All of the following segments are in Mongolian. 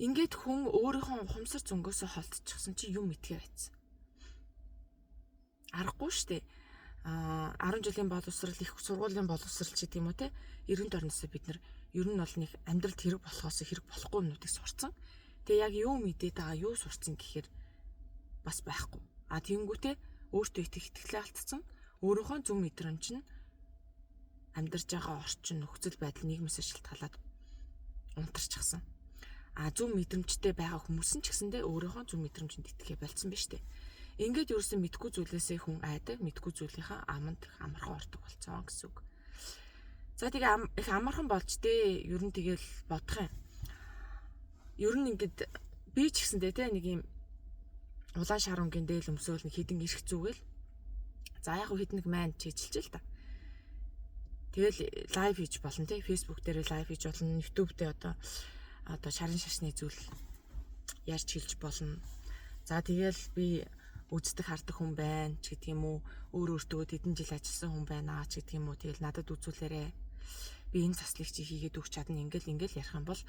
Ингээд хүн өөрийнхөө ухамсар зөнгөөсөө холдчихсон чи юм итгэе байцсан. Аргагүй штэ. 10 жилийн боловсрал, их сургуулийн боловсрал ч гэдэг юм уу те. Эргэн тойрноосоо бид нар ер нь бол нэг амьдралд хэрэг болохоос хэрэг болохгүй юмнуудыг сурцсан. Тэгээ яг юу мэдээд байгаа, юу сурцсан гэхээр бас байхгүй. А тэгэнгүүтээ өөртөө итгэх итгэлээ алдсан. Өөрийнхөө зүг мэдрэмж нь амьдарч байгаа орчин, нөхцөл байдал, нийгмээс шалтгаалаад унтарчихсан. А зүг мэдрэмжтэй байгаа хүмүүс нь ч гэсэндээ өөрийнхөө зүг мэдрэмжинд итгэхээ болцсон биз дээ. Ингээд ерөөсөн мэдгүй зүйлээсээ хүн айдаг, мэдгүй зүйлийнхаа аманд амархан ордог болцсон гэсэн үг. За тэгээ их амархан болж дээ. Ер нь тэгэл бодох юм. Ер нь ингээд би ч гэсэндээ те нэг юм улаан шар өнгийн дээл өмсөөл нэг хідэн ирэх зүгэл. За яг хідэн нэг маань чижилж л та. Тэгэл лайв хийж болно те. Facebook дээр лайв хийж болно. YouTube дээр одоо шарын шашны зүйл ярьж хэлж болно. За тэгэл би үздэг хардаг хүн байна ч гэдэг юм уу, өөр өөртөө тэдэн жил ажилласан хүн байна ч гэдэг юм уу. Тэгэл надад үзүүлээрэ. Би энэ заслыг чи хийгээд өгч чадна, ингээл ингээл ярих юм бол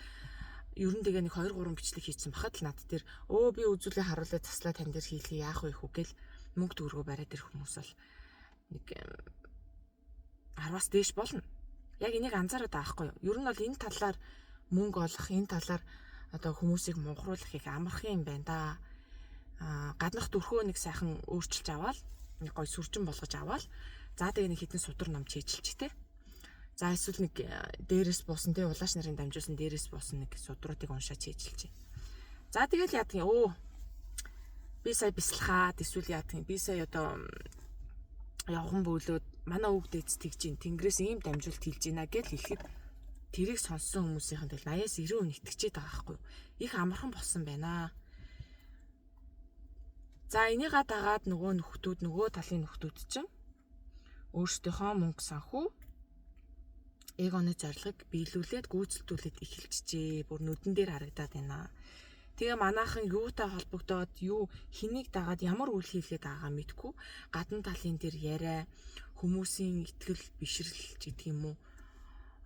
ер нь тэгээ нэг 2 3 бичлэг хийсэн бахад л над дээр өө би үзүүлээ харуулаа заслаа тань дээр хийлээ яах вэ хүү гэл мөнгө төгрөгөө бариад ирэх хүмүүс бол нэг 10-аас дээш болно. Яг энийг анзаараад байгаа байхгүй юу? Ер нь бол энэ талаар мөнгө олох, энэ талаар одоо хүмүүсийг мунхруулах их амархан юм байна да. Гаднах дөрхөө нэг сайхан өөрчилж аваад нэг гой сүржин болгож аваад за тэгээ нэг хитэн судар ном чийжилч те. За эсвэл нэг дээрээс буусан те улааш нарын дамжуулсан дээрээс буусан нэг судруудыг уншаад чийжилч. За тэгэл яадаг юм. Өө би сая бясалхаад эсвэл яадаг юм. Би сая одоо явган бөглөөд манай өвөг дээдс тэгж ин тэнгэрээс ийм дамжуулт хэлж ийна гэж хэлэхэд тэрийг сонссон хүмүүсийнхэн тэгэл 80-аас 90% итгэжээд байгаа байхгүй юу. Их амархан болсон байна. За энийга дагаад нөгөө нөхдүүд, нөгөө талын нөхдүүд чинь өөрсдийнхөө мөнгө санхүү эгоны зорилгыг биелүүлээд гүйцэлдүүлээд эхэлчихжээ. Бүр нүдэн дээр харагдаад байна. Тэгээ манайхан юутай холбогдоод юу хэнийг дагаад ямар үйл хийлгээд байгаагаа мэдгүй гадна талын дээр яриа хүмүүсийн итгэл бишрэл ч гэдэг юм уу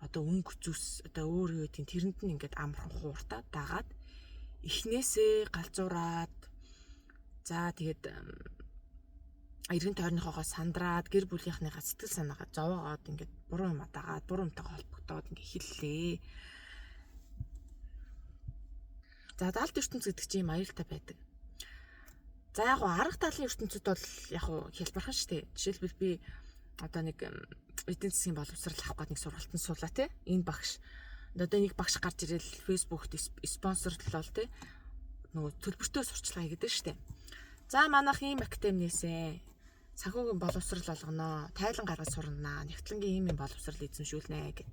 одоо өнгө зүс одоо өөр юу гэдэг тэрэнд нь ингээд амархан хууртаа дагаад эхнээсээ галзуураад за тэгээд эргэн тойрныхоогоо сандраад гэр бүлийнхнийхаа сэтгэл санаагаа зовоогоод ингээд буруу юм дагаад буруу юмтайгаа холбогдоод ингээд эхэллээ. За далд ертөнц гэдэг чинь юм аюултай байдаг. За яг гоо арга талын ертөнцид бол яг гоо хялбархан шүү дээ. Жишээлбэл би одоо нэг эдийн засгийн боловсрал авах гээд нэг сургалтанд суулаа те. Энэ багш одоо нэг багш гарч ирэл Facebook-т спонсорлол те. Нөгөө төлбөртөө сурчлагаа хийгээд шүү дээ. За манайх ийм академи нээсэн. Санхүүгийн боловсрал олгоно, тайлан гаргаж сурнаа, нягтлангийн ийм юм боловсрал эзэмшүүлнэ гэд.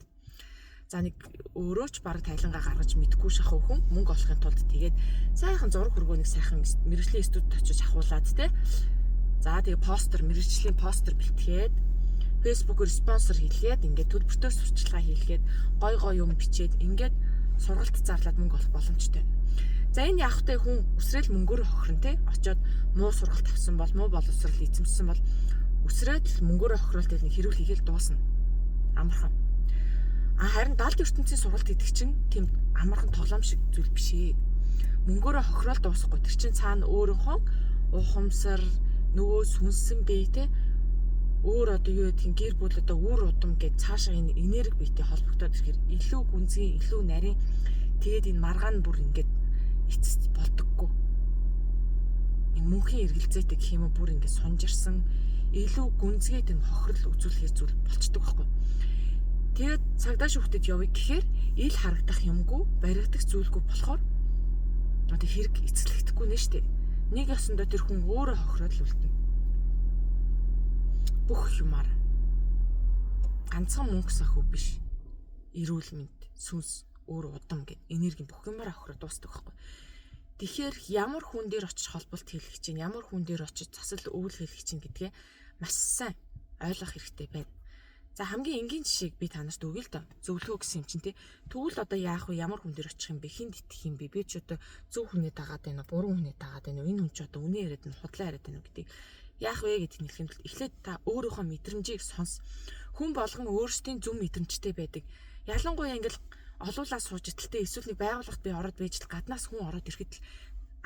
За нэг өөрөө ч баг тайлангаа гаргаж мэдгүй шахуу хүн мөнгө олохын тулд тэгээд сайхан зураг хөргөө нэг сайхан мэргэжлийн студид очиж ахуулаад те. За тэгээ постэр мэргэжлийн постэр бэлтгээд Facebook-оор спонсор хийлгээд ингээд төлбөртөө сурчлагаа хийлгээд гой гой юм бичээд ингээд сургалт зарлаад мөнгө олох боломжтой. За энэ яах вэ хүн үсрээл мөнгөөр хохирно те. Очоод муу сургалт авсан бол муу боловсрал эзэмшсэн бол үсрээд л мөнгөөр хохирол тэр нэг хэрүүл хийгээл дуусна. Амархан. А харин далд ертөнцийн сургалт гэдэг чинь тийм амархан тоглоом шиг зүйл биш ээ. Мөнгөөрөө хохирол дуусахгүй. Тэр чинь цаана өөрийнхөө ухамсар нөгөө сүнсэн бие те өөр одоо юу гэдгийг гэр бүл одоо үр удам гэж цаашаа энэ энерги биетэй холбогдоод ирэхээр илүү гүнзгий, илүү нарийн тэгээд энэ маргаан бүр ингээд эцэст болдоггүй. Энэ мөнхийн эргэлзээтэй гэх юм уу бүр ингээд сунжирсан илүү гүнзгий тийм хохирол үзүүлэхэр зүйл болчдөг байхгүй. Тэгээд цагдаа шүүхтэд явъя гэхээр ил харагдах юмгүй, баригдах зүйлгүй болохоор одоо хэрэг эцэслэгдэхгүй нэ штэ. Нэг ёсондоо тэр хүн өөрөө хохироод л үлдэнэ. Бүх юмар ганцхан мөнгө санхүү биш. Эрүүл мэнд, сүнс, өөр удам гэд энергийн бүх юмар хохироод дуустдаг байхгүй. Тэгэхээр ямар хүн дээр очиж холболт хийлгэх чинь, ямар хүн дээр очиж засал өвөл хийлгэх чинь гэдгээ маш сайн ойлгох хэрэгтэй байна. За хамгийн энгийн жишээг би та нарт өгье л доо. Зөвлөгөө гэсэн юм чинь те. Тэгвэл одоо яах вэ? Ямар хүн дээр очих юм бэ? Хүнд итгэх юм бэ? Би ч одоо зөв хүнээ дагаад байна уу? Буруу хүнээ дагаад байна уу? Энэ хүн ч одоо үнэ яриад байна, худлаа яриад байна уу гэдгийг яах вэ гэдгийг хэлэхэд тулд эхлээд та өөрийнхөө мэдрэмжийг сонс. Хүн болгон өөрсдийн зөв мэдрэмжтэй байдаг. Ялангуяа ингээл олуулаа сууж итэлтэй эсвэл нэг байгууллагт би ороод байж л гаднаас хүн ороод ирэхэд л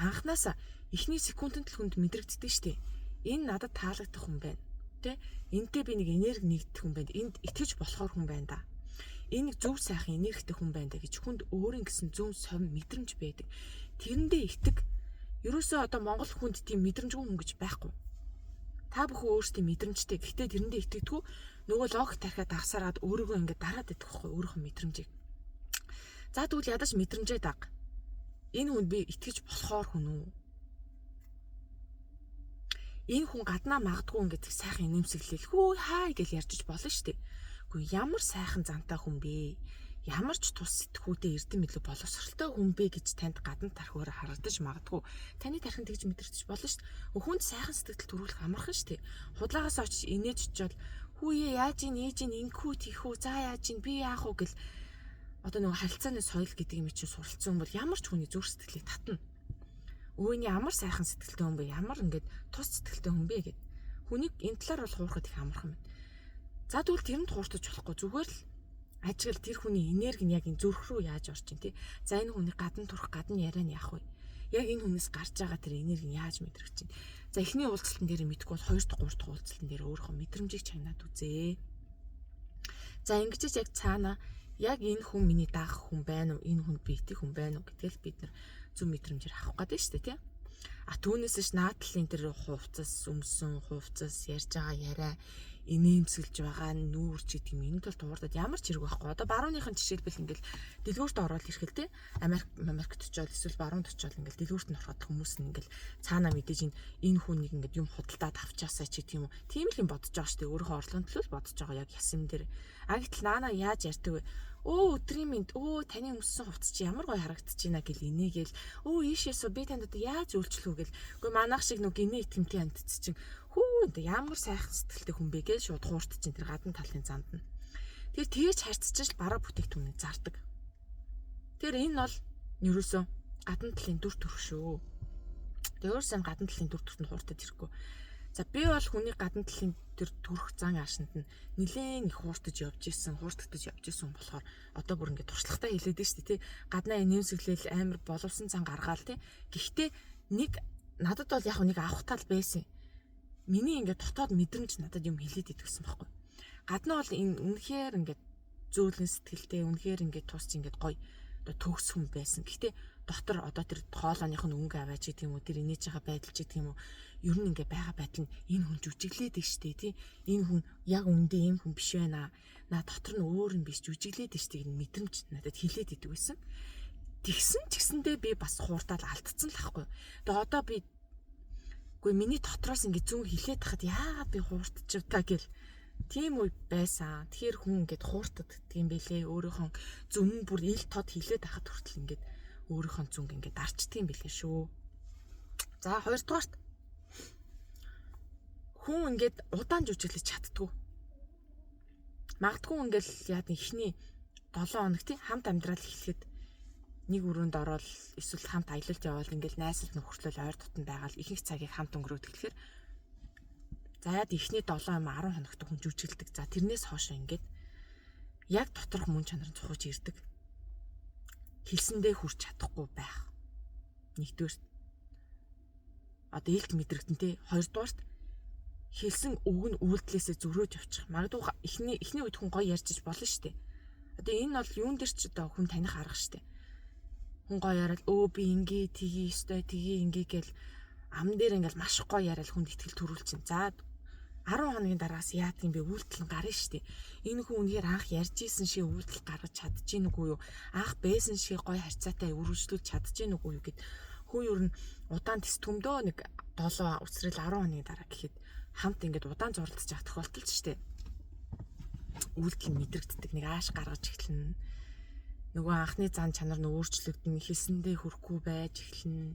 анханасаа эхний секундэд л хүнд мэдрэгддэг штеп. Энэ надад таалагдах хүн байна. Тэ? Энтэй би нэг энерги нэгдэх хүн байна. Энд итгэж болохоор хүн байна да. Энэ нэг зөв сайхан энергитэй хүн байна да гэж хүнд өөрийн гэсэн зөв совин мэдрэмж байдаг. Тэрэндээ итэг. Ерөөсөө одоо Монгол хүнд тийм мэдрэмжгүй хүн гэж байхгүй. Та бүхэн өөрсдийн мэдрэмжтэй. Гэхдээ тэрэндээ итгэдэггүй нөгөө логик тархиа дагсараад өөрийгөө ингээд дараад идэх байхгүй өөрийнхөө мэдрэмжийг. За тэгвэл ядаж мэдрэмжээ даг. Энэ хүнд би итгэж болохоор хүн үү? Энэ хүн гаднаа магадгүй ингээд сайхан инээмсэглэл хүү хай гэж ярьж болно шүү дээ. Үгүй ямар сайхан зантай хүн бэ? Ямар ч тус сэтгүүтэй эрдэм мэдлэг боловсралтай хүн бэ гэж танд гадна тархиар харагдаж магадгүй. Таны тархин тэгж мэдрэгдэж болно шүү дээ. Хүнд сайхан сэтгэл төрүүлэх амархан шүү дээ. Худлагаас очиж инээж очиод хүүе яаж ийн ээж ийн ингэхүү тийхүү за яаж ийн би яах вэ гэл одоо нөгөө харилцааны соёл гэдэг юм чинь суралцсан хүн бол ямар ч хүний зүрх сэтгэлийг татна. Өөний ямар сайхан сэтгэлтэй хүн бэ? Ямар ингээд тус сэтгэлтэй хүн бэ гэд. Хүнийг энэ талаар бол хуурахад их амархан байна. За тэгвэл тэрэнд хууртаж болохгүй зүгээр л ажигл тэр хүний энерги нь яг энэ зүрх рүү яаж орж ин тий. За энэ хүний гадна төрөх гадна яриа нь яах вэ? Яг энэ хүнээс гарч байгаа тэр энерги нь яаж мэдрэгч чинь. За эхний уулзалтан дээр мэдэхгүй бол 2 дахь 3 дахь уулзалтан дээр өөрийнхөө мэдрэмжийг чагнаад үзээ. За ингэж яг цаана яг энэ хүн миний даах хүн байна уу? Энэ хүн би итгэх хүн байна уу гэдгээл бид нар зөв мэдрэмжээр авах гэдэг шүү дээ тий. А түүнээс ш наадлын тэр хувцас өмсөн хувцас ярьж байгаа яриа инээмсэглэж байгаа нүүр ч гэдэг юм энэ тул туурдад ямар ч хэрэг байхгүй. Одоо барууныхан жишээлбэл ингээл дэлгүүрт ороод ирэхэл те Америкт очиод эсвэл баруунд очиод ингээл дэлгүүрт нь ороход хүмүүс нь ингээл цаанаа мэдээж энэ хүнийг ингээд юм худалдаад авчаасаа ч гэдэг юм уу. Тийм л юм бодож байгаа шүү дээ. Өөрийнхөө орлогын төлөө л бодож байгаа яг яс юм дээр. А гэтэл наана яаж ярьдаг вэ? Өө өдрийн мэнд өө таны өмссөн хувцас чи ямар гоё харагдаж байна гэл инээгээл өө ийшээсөө би танд одоо яаж үйлчлэх үү гэл. Үгүй манайх шиг нүг инээ итгэмтэй амтц чинь хүү энэ ямар сайхан сэтгэлтэй хүн бэ гэж шууд хуурт чинь тэр гадна талын занд нь. Тэр тэгэж харьцаж л бараа бүтээгдэхүүнийг зардаг. Тэр энэ бол ерөөсөө гадна талын дүр төрх шүү. Тэр өөрсөө гадна талын дүр төрхөнд хууртад ирэхгүй. За би бол хүний гадна талын тэр төрх зан аашинд нь нилээн их хууртаж явж исэн, хууртагдаж явж исэн болохоор одоо бүр ингээд туршлагатай хэлээд нь шүү дээ тий. Гаднаа нэмсэглэл амар боловсон зан гаргаал тий. Гэхдээ нэг надад бол яг нэг авах тал байсан. Миний ингээд дотоод мэдрэмж надад юм хэлээд идэгсэн байхгүй. Гаднаа бол энэ үнэхээр ингээд зөөлөн сэтгэлтэй, үнэхээр ингээд тусч ингээд гоё одоо төгс хүн байсан. Гэхдээ дотор одоо тэр хоолойных нь өнгө аваач гэдэг юм уу, тэр инээж байгаа байдал ч гэдэг юм уу, ер нь ингээ байгаа байдал нь энэ хүн жүжиглээд нь штэ тий. Энэ хүн яг үндэ ийм хүн биш байна. Наа дотор нь өөр юм биш жүжиглээд нь штэ гэдэг мэдрэмж надад хилээд идэг байсан. Тэгсэн ч гэсэндээ би бас хууртаал алдцсан л ахгүй. Тэгээ одоо би үгүй миний дотроос ингээ зүүн хилээд тахад яагаад би хууртчих та гэл тийм үе байсан. Тэгэхээр хүн ингээд хууртад гэдэг юм бэлээ. Өөрийнхөө зүн нь бүр ил тод хилээд тахад хүртэл ингээд өөрийнхөө зүнг ингээд дарчдаг юм бэлээ шүү. За хоёрдугаарт хүн ингээд удаан жүжиглэж чаддгүй. Магадгүй ингээд яад ихний 7 хоног тий хамт амьдрал эхлэхэд нэг өрөөнд ороод эсвэл хамт аялалд явбал ингээл найсалт нөхөрлөл ойр дотн байгаал ихэнх цагийг хамт өнгөрөөдөг тэгэхээр за яад ихний 7 юм 10 хоногт хүн жүжиглдэг. За тэрнээс хойш ингээд яг доторх мөн чанар нь цухаж ирдэг. Хэлсэндээ хүрч чадахгүй байх. Нэгдүгээр одоо илт мэдрэгдэн те. Хоёрдугаарт хэлсэн үг нь үйлдэлээсээ зөрөөж явчих. Магадгүй эхний үед хүн гоё ярьж болно шүү дээ. Одоо энэ бол юун дээр ч одоо хүн таних арга шүү дээ. Хүн гоё яриад өө би ингээ тгий ёстой тгий ингээ гэл ам дээр ингээл маш гоё яриад хүнд итгэл төрүүлчин. За 10 хоногийн дараас яадаг юм бэ? Үйлдэл нь гарна шүү дээ. Энэ хүн үнэхээр анх ярьж исэн шиг үйлдэл гаргаж чадж гин үгүй юу? Анх байсан шиг гоё харьцаатай өргөжлүүлж чадж гин үгүй юу гэд хүн ер нь удаан тэстгүмдөө нэг 7 үсрэл 10 хоногийн дараа гэхэд хамт ингээд удаан зурлаж явах тохиолдол ч шүү дээ. Үйлдэл нь мэдрэгддэг, нэг ааш гаргаж эхэлнэ. Нөгөө анхны зан чанар нь өөрчлөгдөн, хэлсэндээ хүрэхгүй байж эхэлнэ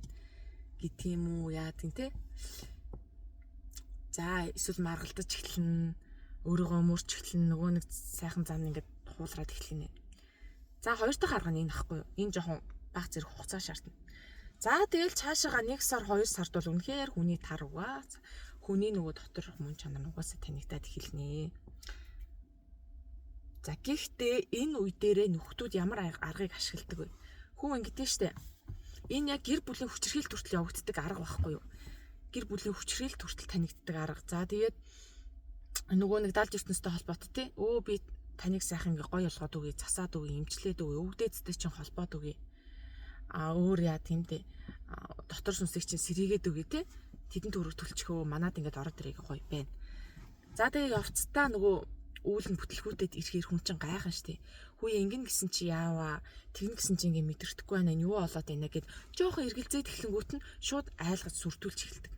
гэдэг юм уу яа тийм те. За эсвэл маргалдаж эхэлнэ, өөрийгөө мөрч эхэлнэ, нөгөө нэг сайхан зан ингээд хуулраад эхэлнэ. За хоёр дахь арга нь энэ ахгүй юу? Энэ жоохон баг зэрэг хугацаа шаардна. За тэгэл цаашаага 1 сар 2 сард бол үнэхээр хүний тар угаа хүний нөгөө доторх мөн чанар нь угаасаа танигдаад эхэлнэ. За гэхдээ энэ үе дээрээ нөхдүүд ямар аргыг ашигладаг вэ? Хүн ингэдэж штэ. Энэ яг гэр бүлийн хүчирхийлэлт хүртэл явагддаг арга байхгүй юу? Гэр бүлийн хүчирхийлэлт хүртэл танигддаг арга. За тэгээд нөгөө нэг далд ертөнцтэй холбоотой тий. Өө би таныг сайхан ингээ гоё болгоод өгье, засаад өгье, эмчлээд өгье, өвгдээцтэй чинь холбоод өгье. А өөр яа тийм дээ. Дотор сүнсийг чинь сэрийгээд өгье тий. Тэдэн төгрөг төлчихөө манад ингээд ороод ирээ гоё байна. За тэгээ явцдаа нөгөө үүл нь бүтлгүүтэд ирэхээр хүн чинь гайхан штэ. Хүүе ингэн гэсэн чи яаваа, тэгнэ гэсэн чи ингээ мэдэрдэхгүй байна, юу болоод байна гэд жоохон эргэлзээд эхлэнгүүт нь шууд айлгаж сүрдүүлж эхэлдэг.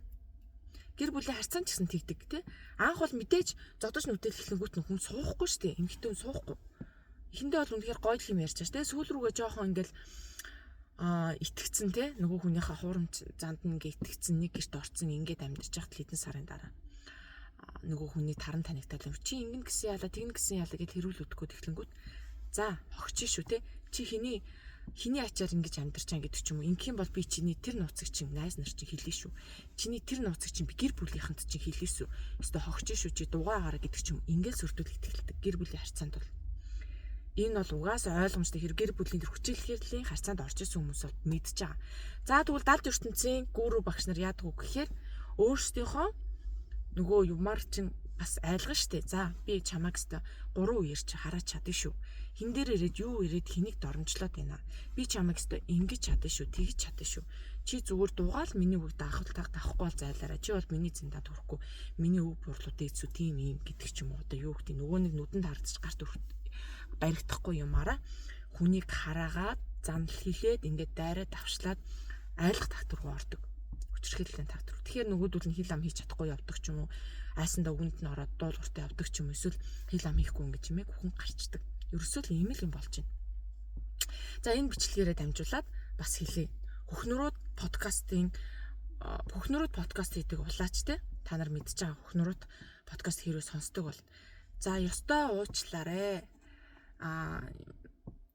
Гэр бүлийн харьцаан ч гэсэн тэгдэг тий. Анх бол мэдээж зодож нүдэл эхлэнгүүт нь хүн суухгүй штэ. Эмэгтэй хүн суухгүй. Эхэндээ бол үнэхээр гоё юм ярьж байгаа штэ. Сүүл рүүгээ жоохон ингээл итгэцэн те нөгөө хүнийхээ хуурамч занд нь ингээ итгэцэн нэг гэрт орцсон ингээд амьдарч байхад хэдэн сарын дараа нөгөө хүний таран танигтал юм. Чи ингэн гэсэн яла, тэгнэ гэсэн яла гэд хэрүүл өгдөггүй тэглэнгүүт за хогч шүү те. Чи хиний ачаар ингэж амьдарч байгаа гэдэг ч юм уу. Ингэх юм бол би чиний тэр нууцыг чинь найз нар чинь хэлнэ шүү. Чиний тэр нууцыг чинь би гэр бүлийнхэнд чинь хэлнэ шүү. Өстө хогч шүү чи дугаа гараа гэдэг ч юм. Ингээл сүрдүүл итгэлдэг гэр бүлийн харьцаанд бол. Энэ бол угаасаа ойлгомжтой хэрэг гэр бүлийн тэр хүчирхийллийн харьцаанд орж исэн хүмүүс бол мэдж байгаа. За тэгвэл далд ертөнцийн гүрүү багш нар яадаг вэ гэхээр өөрсдийнхөө нөгөө юмар чинь бас айлган штэ. За би чамайг өстө 3 үеэр чи хараад чадна шүү. Хин дээр ирээд юу ирээд хэнийг доромжлоод байна. Би чамайг өстө ингэж чадна шүү, тэгж чадна шүү. Чи зүгээр дугаал миний үг даахвал даахгүй бол зайлаарай. Чи бол миний зэндаа төрөхгүй. Миний үг бурлуудыг эцүү тийм юм гэдэг ч юм уу. Одоо юу гэдэг нөгөө нэг нүдэнд харагдчих гарт баригдахгүй юмараа хүнийг хараагаад занал хилээд ингээд дайраа давшлаад айлах тактар руу ордог. Хүчирхийллийн тактар. Тэгэхээр нөгөөдөл нь хил ам хийж чадахгүй явдаг ч юм уу. Айсандаа үгэнд нь ороод дуулууртай явдаг ч юм уу. Эсвэл хил ам хийхгүй ингэж чимээг хүн гарчдаг. Ерөөсөө л ийм л юм болж байна. За энэ бичлэгээрээ дамжуулаад бас хэлье. Хөхнөрүүд хөхнөрүүд подкаст хийдэг улаач те. Та нар мэдж байгаа хөхнөрүүд подкаст хэрвээ сонсдог бол за ёстой уучлаарэ.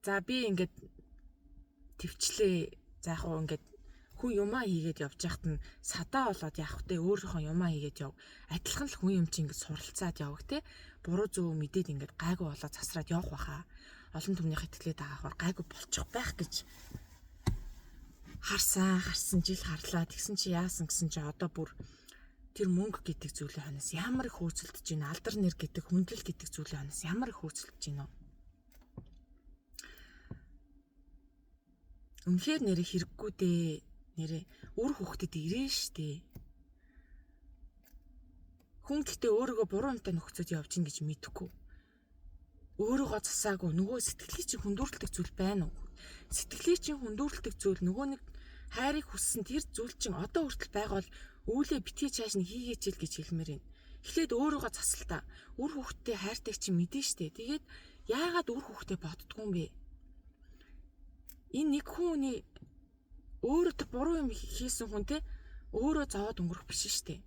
За би ингээд төвчлээ. За яг уу ингээд хүн юмаа хийгээд явж байхад нь садаа болоод яах вэ? Өөрийнхөө юмаа хийгээд яв. Адилхан л хүн юм чи ингээд суралцаад яваг те. Буруу зөв мэдээд ингээд гайгүй болоод засраад явах байхаа. Олон түмнийх итгэлээ дагаахаар гайгүй болчих байх гэж харсан жил харлаа. Тэгсэн чи яасан гэсэн чи одоо бүр тэр мөнгө гэдэг зүйлийн ханаас ямар их хөөцөлдөж байна. Алдар нэр гэдэг, хүндлэл гэдэг зүйлийн ханаас ямар их хөөцөлдөж байна вэ? Үнэхээр нэрээ хэрэггүй дээ. Нэрээ үр хүүхдэд ирэн штэ. Хүн гэхдээ өөрийгөө буруу юмтай нөхцөд явж гин гэж мэдэхгүй. Өөрийгөө засаагүй нөгөө сэтгэлийг чинь хүндүрэлдэг зүйл байна уу? Сэтгэлийг чинь хүндүрэлдэг зүйл нөгөө нэг хайрыг хүссэн тэр зүйл чинь одоо хүртэл байгаа бол үүлээ битгий чааш нь хийгээч л гэж хэлмээр байна. Эхлээд өөрийгөө засал та. Үр хүүхдтэй хайртайг чинь мэдэн штэ. Тэгээд яагаад үр хүүхдээ боддгоо юм бэ? Энэ нэг хүний өөрөө тэр буруу юм хийсэн хүн те өөрөө зовоод өнгөрөх биш штэ.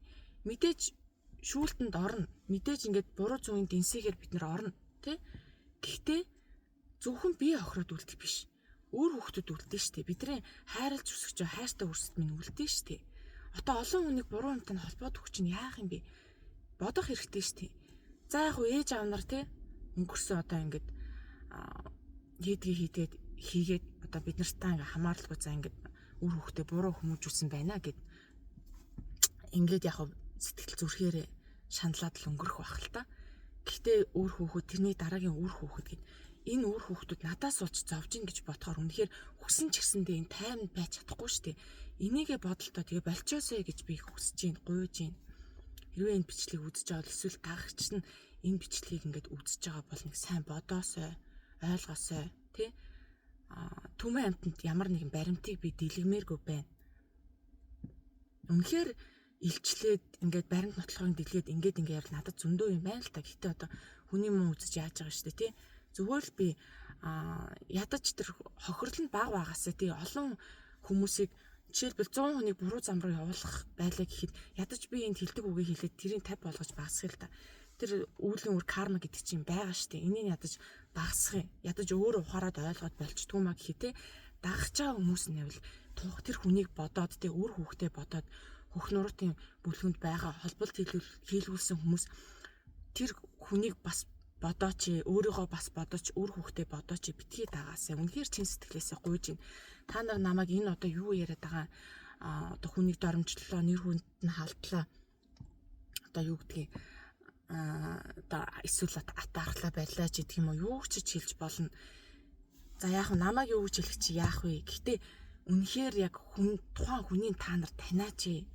Мэдээж шүүлтэнд орно. Мэдээж ингээд буруу зүгийн дэнсэгээр бид нар орно те. Гэхдээ зөвхөн бие хохироод үлдэх биш. Өөр хүүхдүүд үлдэн штэ. Бидний хайрлж өсгөж хайртай үрсэд минь үлдэн штэ. Одоо олон хүнийг буруу юмтай холбоод өгч чинь яах юм бэ? Бодох хэрэгтэй штэ. За яг уу ээж аав нар те өнгөрсөн одоо ингээд хийдгээ хийгээд одоо бид нартай ингээ хамааралгүй за ингээд үр хүүхдээ буруу хүмүүжүүлсэн байна гэд ингээд яг сэтгэл зүрхээрээ шаналаад л өнгөрөх байх л та. Гэхдээ үр хүүхэд тэрний дараагийн үр хүүхэд гэд энэ үр хүүхдүүд надаас болж зовж ин гэж бодохоор үнэхээр хүсэн ч гэсэндээ энэ таймд байж чадахгүй шүү дээ. Энийгээ бодолтой тэгээ болчоосэй гэж би хүсэж гин, гуйж гин. Хэрвээ энэ бичлэгийг үзэж байгаа бол эсвэл дагагч нь энэ бичлэгийг ингээд үзэж байгаа бол нэг сайн бодоосой, ойлгосой, тий? Түмэн амьтанд ямар нэгэн баримтыг би дэлгэмээргүй байна. Үнэхээр илчлээд ингээд баримт нотлохыг дэлгээд ингээд ингээд ярил надад зөндөө юм байна л та. Гэхдээ одоо хүний мөн үзэж яаж байгаа шүү дээ, тий? Зүгээр л би ядаж тэр хохирол нь баг багасаа тий олон хүмүүсийг жишээлбэл 100 хүнийг буруу зам руу явуулах байлаа гэхэд ядаж би энд хэлдэг үгээ хэлээд тэрийг 50 болгож багасгах л та. Тэр үүлийн үр карма гэдэг чинь байгаа шүү дээ. Энийг ядаж багасгах юм. Ядаж өөрөө ухаарад ойлгоод болчдгоо маа гэхэд те дагаж байгаа хүмүүс нь байвал тэр хүнийг бодоод те үр хүүхдээ бодоод хөх нуруудын бүлгэнд байгаа холболт хийлгүүлсэн хүмүүс тэр хүнийг бас Бодооч, өөрийгөө бас бодооч, үр хүүхдээ бодооч, битгий дагаасай. Үнэхээр чин сэтгэлээсээ гуйж байна. Та нар намайг энэ одоо юу яриад байгаа, одоо хүнийг доромжлолоо, нэр хүнд нь халдлаа. Одоо юу гэдгийг одоо эсвэл атаархлаа барьлаа ч гэх юм уу, юу ч хэлж болно. За яах вэ? Намайг юу гэж хэлэх чи яах вэ? Гэхдээ үнэхээр яг хүн тухайн хүний та нар таниач.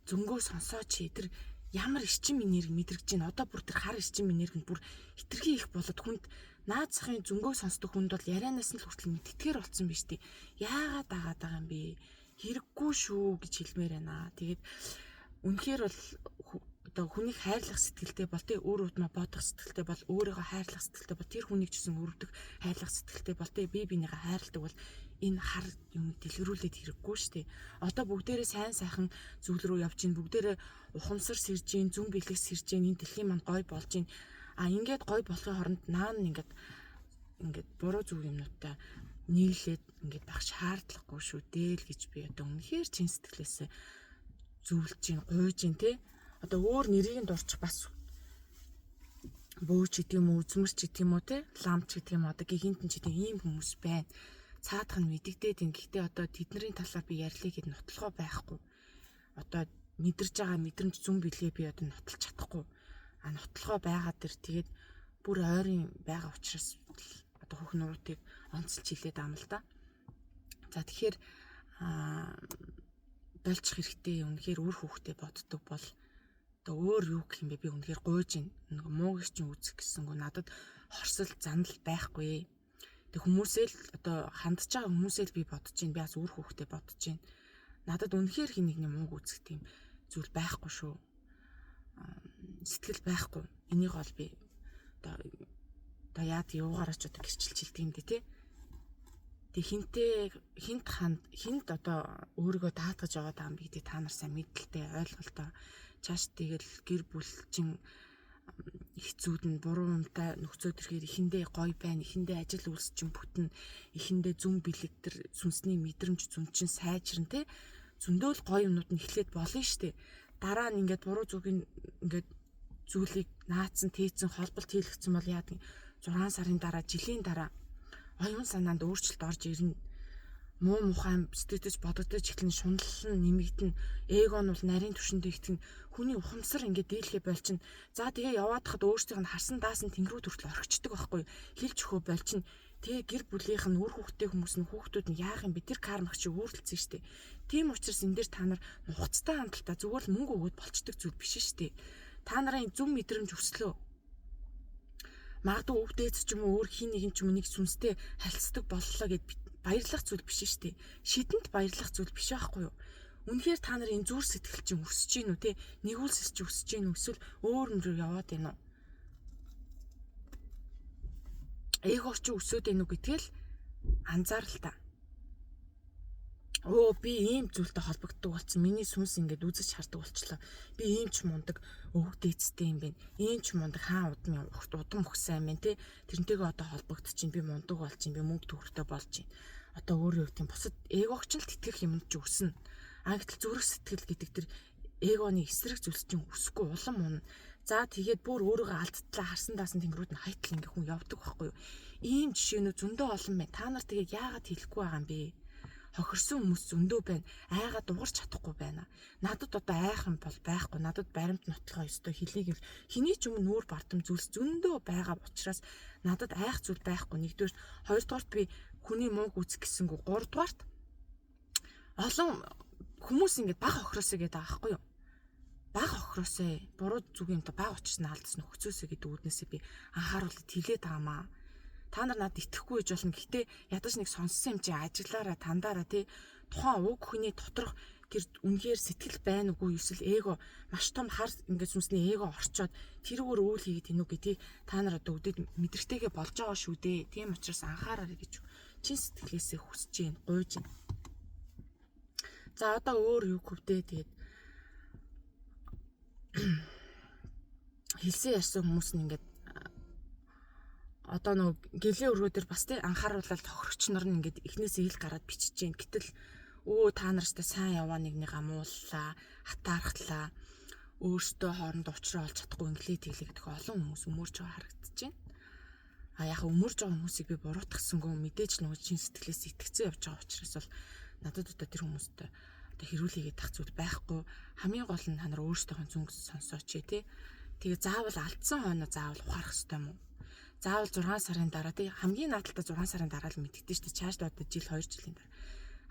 Зөнгөө сонсооч. Тэр ямар эрчим энерги мэдрэгдэж байна. Одоо бүр тэр хар эрчим энерги нь бүр хитрхи их болоод хүнд наад захын зөнгөө сонсдог хүнд бол ярианаас нь л хүртэл мэдтгэхээр болсон биз дээ. Яагаад дагаад байгаа юм бэ? Хэрэггүй шүү гэж хэлмээр байна. Тэгээд үнэхээр бол одоо хүнийг хайрлах сэтгэлтэй бол тэ өөр удмаа бодох сэтгэлтэй бол өөрийгөө хайрлах сэтгэлтэй бол тэр хүнийг ч гэсэн өрөвдөх хайрлах сэтгэлтэй бол тэ бие биенийгээ хайрладаг бол энэ хар юм дэлгэрүүлээд хэрэггүй шүү дээ. Одоо бүгдээрээ сайн сайхан зүйл рүү явж гин, бүгдээрээ ухамсар сэрж гин, зүн бэлэг сэрж гин, энэ дэлхийн манд гой болж гин. А ингээд гой болохын хооронд наан ингээд буруу зүг юмнуудтай нийлээд ингээд байх шаардлагагүй шүү дээ л гэж би одоо үнэхээр чин сэтгэлээсээ зөвлөж гин, гуйж гин те. Одоо өөр нэрийг нь дурчих бас бөөч гэдэг юм уу, үзмэрч гэдэг юм уу те, ламч гэдэг юм одоо гигантэн ч гэдэг ийм хүмүүс байна. Цаадах нь мэдэгдээд ин. Гэхдээ одоо тэдний талаар би ярьлаа гэд нотлохоо байхгүй. Одоо мэдэрж байгаа мэдрэмж зүн билээ би одоо нотолж чадахгүй. А нотлохоо байгаа дэр тэгээд бүр ойрын байгаа учраас одоо хөх нуруутыг онцолж хилээд байгаа юм л да. За тэгэхээр болчих хэрэгтэй. Үнэхээр үр хүүхдээ боддог бол одоо өөр юу гэх юм бэ? Би үнэхээр гуйж байна. Нөгөө мууг чинь үзэх гэсэнгүү надад хорсол занал байхгүй. Тэг хүмүүсээ л одоо хандж байгаа хүмүүсээ л би бодож байна. Би бас үр хүүхдээ бодож байна. Надад үнэхээр хин нэгний мууг үзэх тийм зүйл байхгүй шүү. Сэтгэл байхгүй. Энийг бол би одоо яад юугаараа ч одоо гэрчилж хэлдэг юм дээ тий. Тэг хинтээ хинт ханд хинт одоо өөрийгөө даатгаж байгаа юм бэ гэдэг та нар сайн мэдлэлтэй ойлголтоо. Чааш тэгэл гэр бүл чин хэцүүд нь буруу юмтай нөхцөөд ирэхээр эхэндээ гоё байна, эхэндээ ажил үйлс чин бүтнэ, эхэндээ зүн бэлэг төр сүнсний мэдрэмж зүн чин сайжран те. Зөндөөл гоё юмнууд нь эхлээд болно штэ. Дараа нь ингээд буруу зүгийн ингээд зүйлийг наацсан, тээцэн, холболт хийлгэсэн бол яадаг 6 сарын дараа, жилийн дараа оюун санаанд өөрчлөлт орж ирнэ. Муу мухай сэтгэж бодогдож эхлэн шунал нь нэмэгдэн, эго нь бол нарийн түвшинд итгэн, хүний ухамсар ингээд дийлхэ болчин. За тэгээ яваад хад өөрсдийнх нь харсан даасан тэнгэрүүд хүртэл орхичдаг байхгүй. Хилж өгөө болчин. Тэгээ гэр бүлийнх нь үр хүүхдтэй хүмүүс нь хүүхдүүд нь яах юм бэ? Тэр кармах чи өөрчлөсөн штэ. Тийм учраас энэ дээр та нар нухацтай хандлтаа зүгээр л мөнгө өгөөд болчдөг зүйл биш штэ. Та нарын зүм мэдрэмж өслөө. Магадгүй өвдөөц ч юм уу өөр хин нэгэн ч юм уу нэг сүнстэй харилцдаг боллоо гэд баярлах зүйл биш шүү дээ. Шидэнд баярлах зүйл биш байхгүй юу? Үнэхээр та нар энэ зүр сэтгэл чинь өсөж гин үү те? Нэгүүлсэл чинь өсөж гин үү? Эсвэл өөр юм руу яваад байна уу? Эго чи өсөөд байна уу гэдгээл анзаарал та. Өө би ийм зүйлтэй холбогддог болсон. Миний сүнс ингээд үзэж хардаг болчлоо. Би ийм ч мундаг өвөг дээдстэй юм байна. Ийм ч мундаг хаан удам удам өгсөн юм байна те. Тэрнтэйгээ одоо холбогдчихин, би мундаг болчин, би мөнгө төгрөгтэй болж чинь. Одоо өөрөө юу гэм бусад эгогч л тэтгэх юмд ч өснө. А гэтэл зүрх сэтгэл гэдэг тэр эгоны эсрэг зүйлс чинь өсөхгүй улам унна. За тэгээд бүр өөрийгөө алдтлаа харсан даасан тэнгэрүүд нь хайтал ингээ хүн явдаг байхгүй юу? Ийм жишээнүүд зөндөө олон байна. Та нар тэгээд яагаад хэлэхгүй байгаа юм бэ? Хохирсон хүмүүс зөндөө байна. Айгаа дугарч чадахгүй байна. Надад одоо айх юм бол байхгүй. Надад баримт нотлохоо ёстой хэлийг л хэний ч өмнө нүүр бардам зүйлс зөндөө байгаа учраас надад айх зүйл байхгүй. Нэгдүгээр, хоёрдугаарт би хүний мууг үзэх гэсэнгүү. Гуравдугаарт олон хүмүүс ингэж баг хохироосоо гэдэг байгаа байхгүй юу? Баг хохироосоо буруу зүг юмтай баг учирсан алдсан нөхцөөсөө гэдэг үүднээсээ би анхааруулад хэлээд байгаамаа. Та нар надад итгэхгүй байж болно. Гэхдээ ядаж нэг сонссон юм чи ажиглаараа тандаараа тий тухайн уг хүний доторх тэр үнэхээр сэтгэл байна үгүй эсвэл эго маш том хар ингээд сүнсний эго орчоод тэрүүгээр үйл хийгээд гинүү гэдгийг та нар одоо үдэд мэдрэгтэйгээ болж байгаа шүү дээ. Тийм учраас анхаараарай гэж чин сэтгэлээсээ хүсэж гин, гуйж гин. За одоо өөр юу хөвдөө тэгээд хэлсэн ярьсан хүмүүс нь ингээд одоо нөгөө гэлээ өргөө дээр бас тий анхааруулаад тохирогч нар нь ингээд эхнээсээ хэл гараад бичиж гин. Гэтэл өө та нартай сайн яваа нэгнийг амууллаа, хатаархлаа. Өөртөө хооронд учраа олж чадахгүй инглээ тэглээ гэдэг олон хүмүүс өмөрж байгаа харагдаж байна. А яг өмөрж байгаа хүмүүсийг би буруутгасангүй, мэдээж нөгөө чин сэтгэлээс итгэцэн явж байгаа учраас бол надад одоо тэр хүмүүстэй одоо хэрүүлээгээд тах зүйл байхгүй. Хамгийн гол нь та нар өөрсдийнхөө зүнг сонсооч тий. Тэгээ заавал алдсан хойноо заавал ухаарах хэрэгтэй юм уу? Заавал 6 сарын дараа тий, хамгийн наадталтай 6 сарын дараа л мэддэгдэн шүү дээ. Чааш одоо жил 2 жилийн дараа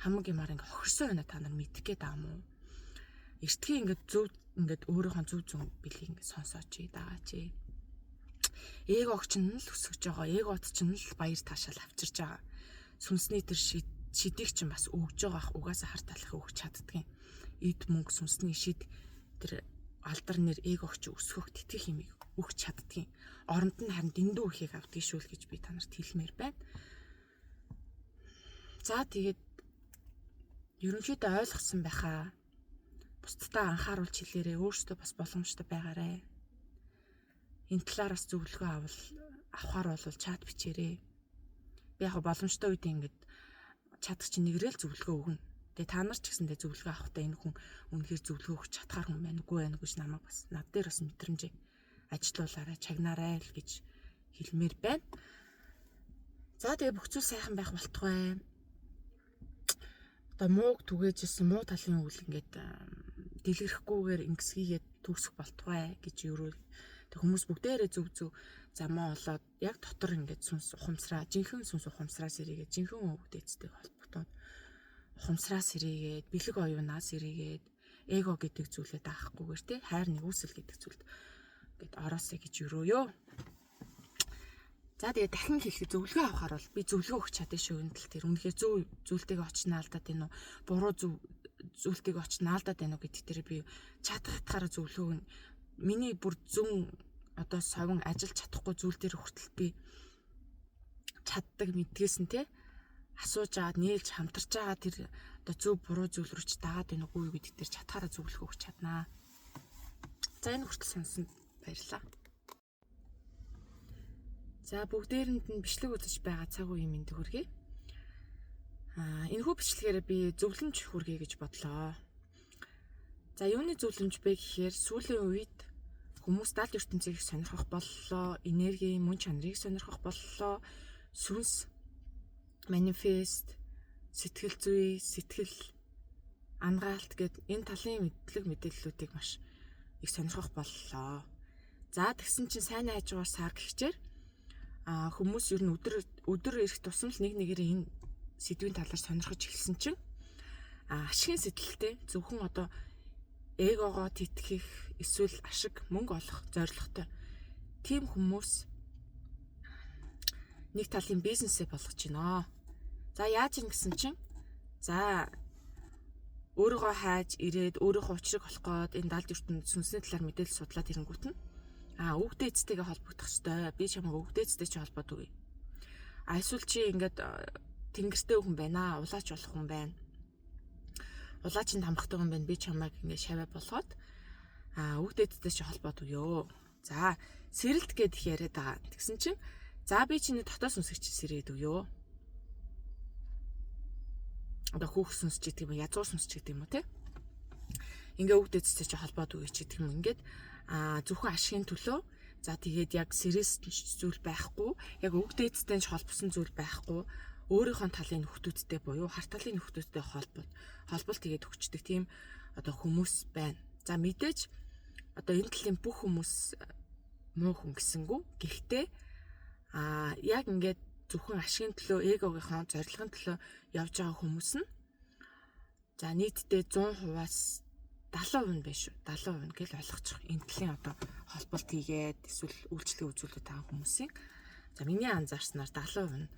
хамаг юмар ингээ хохирсон байна, та нар мэдэх гээд байгаа юм уу? Эртгийн ингээд зөв ингээд өөрийнхөө зөв зөв бэлгийг ингээд сонсооч, дагаач. Эгог чинь л өсөж байгаа. Эгот чинь л баяр таашаал авчирж байгаа. Сүнсний тэр шидийг чинь бас өгж байгаа ах, угаасаа хар талах өгч чаддгийн. Эд мөнгө, сүнсний шид, тэр алдар нэр эгог чи өсгөх тэтгэх юмыг өгч чаддгийн. Оронд нь харин дэндүү ихийг авдгийг шүү л гэж би та нарт хэлмээр байна. За тэгээд ерөнхийдөө ойлгосон байхаа. Бусдаа анхааруулж хэлээрээ, өөрсдөө бас боломжтой байгаарэ. Энэ талаар бас зөвлөгөө авахар бол чат бичээрэй. Би яг боломжтой үед ингээд чадах чинь нэгрэл зөвлөгөө өгнө. Тэгээ та нар ч гэсэндээ зөвлөгөө авахдаа энэ хүн үнэхээр зөвлөгөө өгч чадхаар хүн байна үгүй байна гэж намайг бас над дээр бас мэдрэмжээ ажилуулаарай, чагнаарай л гэж хэлмээр байна. За тэгээ бүх зүйл сайхан байх болтугай. Одоо мууг түгээжсэн муу талын үйл ингээд дэлгэрхгүйгээр ингэсгийгээд төгсөх болтугай гэж өрөөл. Тэг хүмүүс бүгдээрээ зөв зөв замаа олоод яг дотор ингээд сүнс ухамсараа, жинхэнэ сүнс ухамсараа сэрийгээд, жинхэнэ өвгдээцтэй холбогдоод ухамсараа сэрийгээд, бэлэг оюунаас сэрийгээд, эго гэдэг зүйлээ даахгүйгээр те хайр нэгүсэл гэдэг зүйлд ингээд ороосэй гэж өрөөё. За тэгээ дахин хэлэхэд зөвлөгөө авахар бол би зөвлөгөө өгч чадсан шүү энэ тал дээр. Үнэхээр зөв зүйлтэйг очно алдаад байна уу? Буруу зөв зүйлтэйг очно алдаад байна уу гэдэг дээр би чадах хатгаараа зөвлөгөөг нь миний бүр зүүн одоо совин ажиллаж чадахгүй зүйл дээр хүртэл би чаддаг мэдгээсэн те асууж аваад нээлж хамтарч байгаа тэр одоо зөв буруу зүйл рүү ч дагаад байна уугүй гэдэг дээр чадхаараа зөвлөгөө өгч чаднаа. За энэ хүртэл сонсон баярлалаа. За бүгдээрэнд нь бичлэг үзэж байгаа цаг үеийн мэнд хүргэе. Энэхүү бичлэгээр би зөвлөмж хүргэе гэж бодлоо. За юуны зөвлөмж бэ гэхээр сүүлийн үед хүмүүс далд ертөнцийг сонирхох боллоо, энерги, мөн чанарыг сонирхох боллоо, сүнс, манифест, сэтгэл зүй, сэтгэл ангаалт гэд энэ талын мэдлэг мэдээллүүдийг маш их сонирхох боллоо. За тэгсэн чинь сайн хажуугаар сар гихчээр хүмүүс ер нь өдөр ирэх тусам л нэг нэгээрээ энэ сэдвийн талаар сонирхож эхэлсэн чинь ашигын сэтэлтэй зөвхөн одоо эгогоо тэтгэх эсвэл ашиг мөнгө олох зорилготой тийм хүмүүс нэг талын бизнесээ болгож байна. За яаж юм гэсэн чинь за өөрийгөө хайж ирээд өөрийнхөө учрыг олох гээд энэ далд ертөнд сүнсний талаар мэдээлэл судлаад ирэнгүүт нь өвгдээ эцтэйгээ холбогдох ёстой. Би чамайг өвгдээ эцтэй чи холбоод өгье. А эсвэл чи ингээд тэнгэртэй хүн байна, улаач болох хүн байна. Улаачин тамхтай хүн байна. Би чамайг ингээд шаваа болгоод өвгдээ эцтэй чи холбоод өгөө. За сэрэлт гэдэг их яриад байгаа. Тэгсэн чинь за би чиний дотоос сүнсэг чи сэрээд өгөө. Одоо хүүх сүнс ч гэдэг юм уу, язгуур сүнс ч гэдэг юм уу те. Ингээ өвгдээ эцтэй чи холбоод өгье ч гэдэг юм. Ингээд зөвхөн ашигын төлөө за тэгээд яг сэрээс зүйл байхгүй, яг өвгдээцтэй ч холбосон зүйл байхгүй, өөрийнхөө талын нөхдүүдтэй буюу хар талын нөхдүүдтэй холболт тэгээд өгчдөг тийм одоо хүмүүс байна. За мэдээж одоо энэ талын бүх хүмүүс муу хүн гэсэнгүү. Гэхдээ яг ингээд зөвхөн ашигын төлөө, эгогийнхоо зорилгын төлөө явж байгаа хүмүүс нь за нийтдээ 100%-аас 70% нь биш шүү. 70% нь гэл ойлгочих. Энэ талын одоо холболт хийгээд эсвэл үйлчлэг үзүүлээд байгаа хүмүүсийн за миний анзаарснаар 70% нь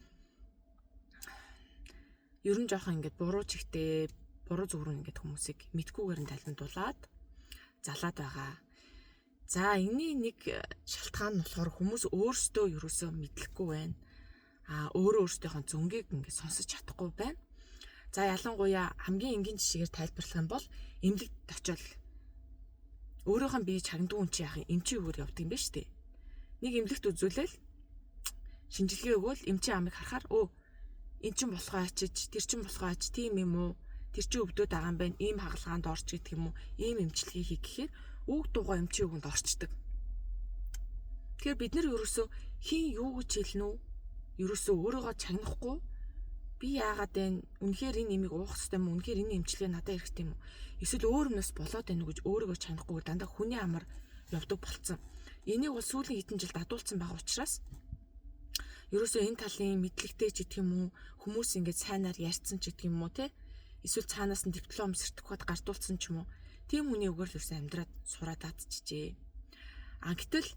ер нь жоохон ингээд буруу чигтээ, буруу зүг рүү ингээд хүмүүсийг мэдгүйгээр нь талентуулаад залаад байгаа. За энэний нэг шалтгаан нь болохоор хүмүүс өөрсдөө ерөөсөө мэдлэхгүй байна. Өөрөө өөрсдийнхөө зөнгийг ингээд сонсож чадахгүй байна. За ялангуяа хамгийн энгийн жишээгээр тайлбарлах юм бол эмнэлэгт очиод өөрийнхөө бие чагнадгүй хүн чи яах юм, эмчийн үгээр явдаг юм байна шүү дээ. Нэг эмнэлэгт үзүүлээл шинжилгээ өгөөл эмчийн амыг харахаар эн чин болохоо ачиж, тэр чин болохоо ач, тийм юм уу? Тэр чин өвдөд байгаа юм байна. Ийм хагалгаанд орч гэдэг юм уу? Ийм эмчилгээ хий гэхээр Үг дуугаа эмчийн үгэнд орчдөг. Тэгэхээр бид нар ерөөсөө хин юу гэж хэлнэ үү? Ерөөсөө өөрийгөө чагнахгүй би яагаад вэ? Үнэхээр энэ имийг уух хэрэгтэй юм уу? Үнэхээр энэ эмчилгээ надад хэрэгтэй юм уу? Эсвэл өөр юмнаас болоод байна уу гэж өөрийгөө чагнахгүй дандаа хүний амар явдаг болцсон. Энийг бол сүүлийн хэдэн жил дадуулсан байгаа учраас ерөөсөө энэ талын мэдлэгтэй ч гэх юм уу, хүмүүс ингээд сайнаар ярьсан ч гэх юм уу, те? Эсвэл цаанаас нь диплом, сертификат гардуулсан ч юм уу. Тийм хүний үгээр л ерөөсөө амьдраад сураад дадчихжээ. А гэтэл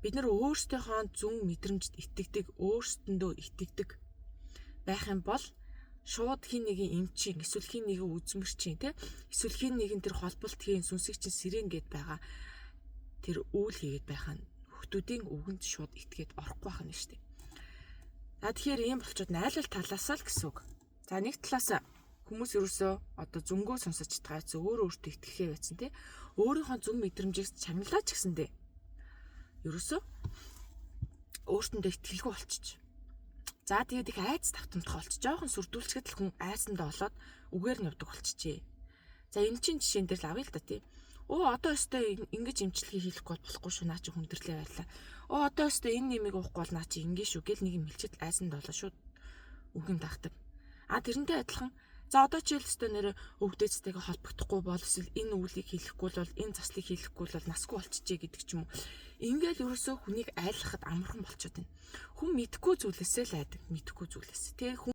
бид нар өөрсдийнхөө зүн мэдрэмжид итгэдэг, өөрсдөндөө итгэдэг байх юм бол шууд хин нэгэн эмчийн эсвэл хин нэгэн үзмэрчийн те эсвэл хин нэгэн тэр холболт хийн сүнсэг чинь сэрэн гэд байгаа тэр үйл хийгээд байх нь хүүхдүүдийн үгэнд шууд итгээд орохгүй байх нь шүү дээ. За тэгэхээр ийм болчоод айлал талаасаа л гэсэн үг. За нэг талаас хүмүүс ерөөсөө одоо зөнгөө сонсож чадгаа өөрөө өөртөө итгэхээ байсан тий. Өөрийнхөө зүн мэдрэмжийг чагналаа ч гэсэндээ ерөөсөө өөртөндөө итгэлгүй болчих. За тэгээд их айц давтамтгай болчих. Жохон сүрдүүлчихэд л хүн айсандаа болоод үгээр нь явдаг болчихжээ. За энэ чинь жишээн дээр л авъя л да тий. Оо одоо өстой ингэж эмчилгээ хийхгүй болохгүй шүү, наа чи хүндрэлээ байлаа. Оо одоо өстой энэ нэмийг уухгүй бол наа чи ингэ шүү гэл нэг юм хэлчихэд айсанд болоо шууд үг юм дагдаг. А тэрнтэй адилхан за одоо чи л өстой нэрэ өвдөцтэйгээ холбогдохгүй бол эсвэл энэ үйлийг хийхгүй бол энэ заслыг хийхгүй бол насгүй болчихжээ гэдэг ч юм уу. Ингээл ерөөсөө хүнийг айлгахад амархан болчиход байна. Хүн мэдхгүй зүйлээсээ л айдаг. Мэдхгүй зүйлээс. Тэгээ хүн